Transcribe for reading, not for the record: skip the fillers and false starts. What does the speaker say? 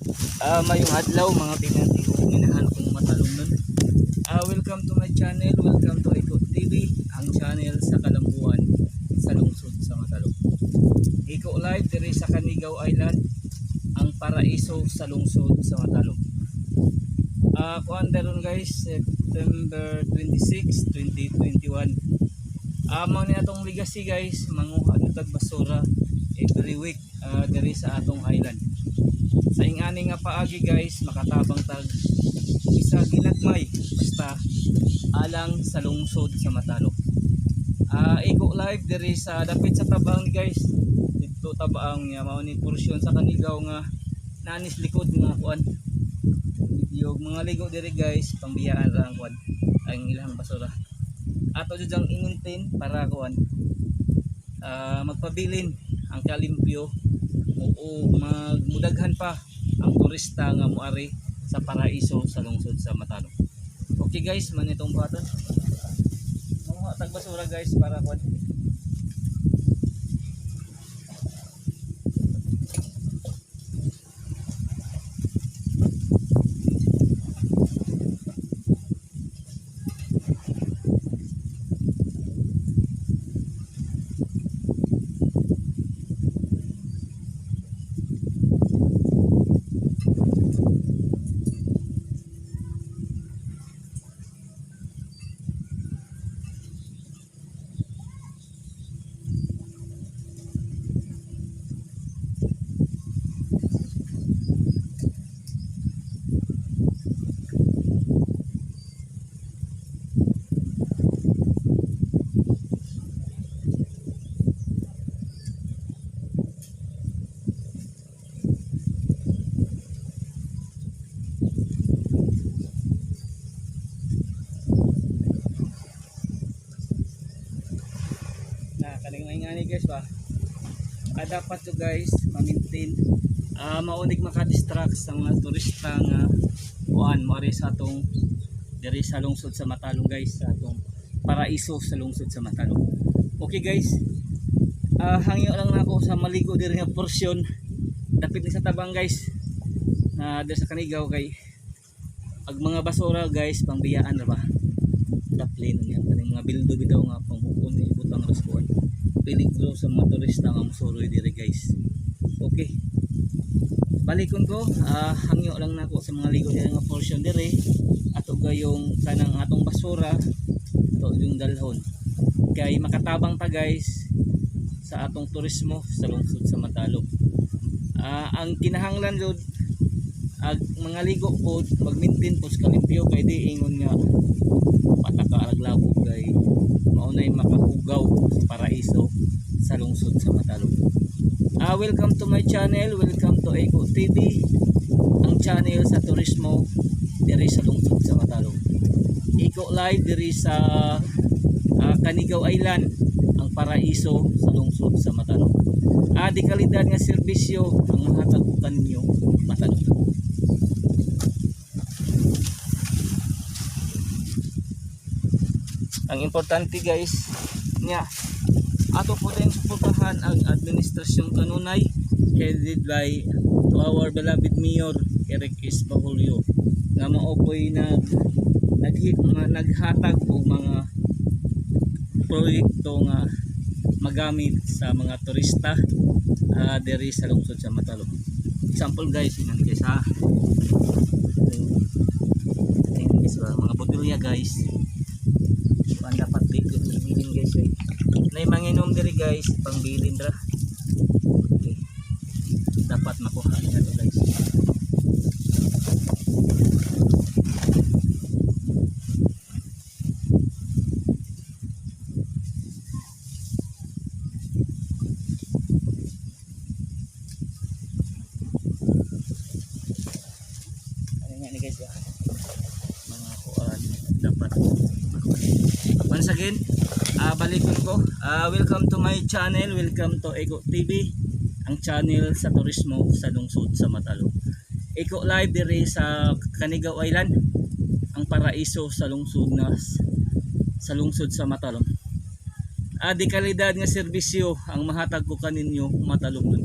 Mayong adlaw, mga pinanti ug minahal kong matalumnon. Welcome to my channel, welcome to Eko TV, ang channel sa kalambuan sa lungsod sa Matalom. Eko Live diri sa Canigao Island, ang paraiso sa lungsod sa Matalom. Kuan daron guys, September 26, 2021. Mao ni atong legacy guys, manguha na tag basura every week diri sa atong island. Sa ingani nga paagi guys, makatabang tag isa ginagmay basta alang sa lungsod sa Matalom. Eko Live diri sa dapit sa tabang guys. Didto tabang nga mao ni porsyon sa Canigao nga nanis likod nga kuan. Yung mga ligo diri guys, pangbiyaan ra ang kuan, ang ilang basura. Ato jud ang i-maintain para kuan magpabilin ang kalimpyo o magmudaghan pa ang turista nga moari sa paraiso sa lungsod sa Matalom. Okay guys, man itong buhaton. Manguha tag basura guys para kuan. Na kaning may ngani guys ba. Dapat to guys ma-maintain, maunig maka-distract sa mga turista nga kuan moari sa atong diri sa lungsod sa Matalom guys, sa atong paraiso sa lungsod sa Matalom. Okay guys, hangyo lang nako sa maligo diri nga porsyon dapit ni sa tabang guys na diri sa Canigao kay ag mga basura guys pangbiyaan ra ba, daplin niya kaning mga bildo bitaw nga panghukon ni ibutang ra sa kuan, peligro sa mga turista nga mosuroy diri guys. Okay, balikon ko, hangyo lang nako sa mga ligo diri nga portion diri ato gayong kanang atong basura ato yung dalhon kay makatabang ta guys sa atong turismo sa lungsod sa Matalom. Ang kinahanglan jud ag mga ligo po mag-maintain po sa kalimpyo kay di ingon nga pataka arag labog kay mao nay makahugaw sa paraiso sa lungsod sa Matalom. Welcome to my channel, welcome to Eko TV, ang channel sa turismo diri sa lungsod sa Matalom. Eko Live diri sa Canigao Island, ang paraiso sa lungsod sa Matalom. Di kalidad nga serbisyo ang mahatag ko kaninyo Matalom. Ang importante guys nya ato po din suportahan ang administrasyong kanunay headed by to our beloved Mayor Eric S. Bahulyo nga mao po'y nag mga naghatag og mga proyekto nga magamit sa mga turista diri sa lungsod sa Matalom. Example guys, yun guys ha. Ayun guys, mga botelya guys. Kuan dapat dito bilin guys eh. Nay manginom diri guys, pangbilin ra. Okay. Dapat makuha niya to guys. Ano nga ni guys ba? Mga kuan dapat makuha. Once again, balikon ko. Welcome to my channel, welcome to Eko TV, ang channel sa turismo sa lungsod sa Matalom. Eko Live diri sa Canigao Island, ang paraiso sa lungsod na sa lungsod sa Matalom. Di kalidad nga serbisyo ang mahatag ko kaninyo Matalom nun.